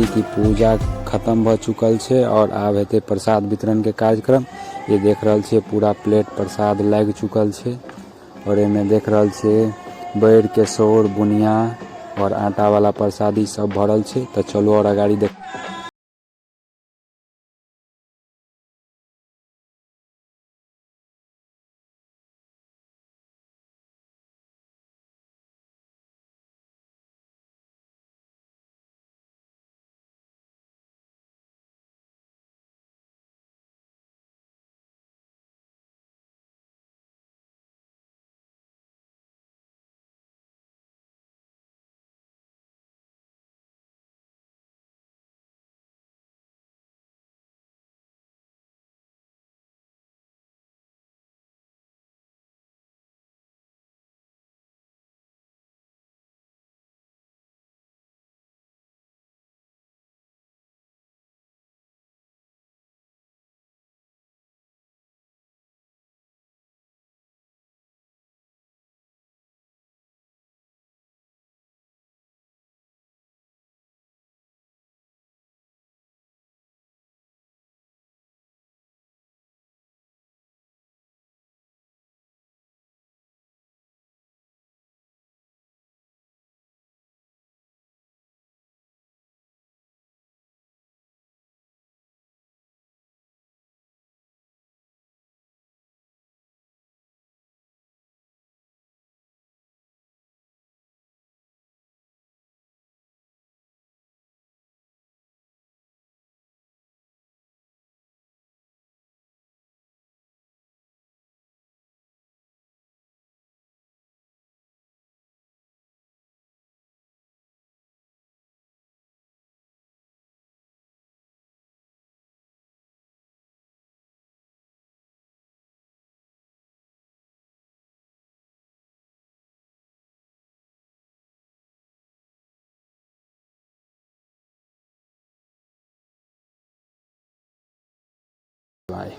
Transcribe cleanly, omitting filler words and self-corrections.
दी कि पूजा खत्म भ चुकल छै और आब हेतै प्रसाद वितरण के कार्यक्रम। ये देख रहल छियै पूरा प्लेट प्रसाद लागि चुकल छै और एमे देख रहल छियै बैर के सौर बुनिया और आटा वाला प्रसादी सब भरल छै। त चलू और अगाड़ी देख। बाय।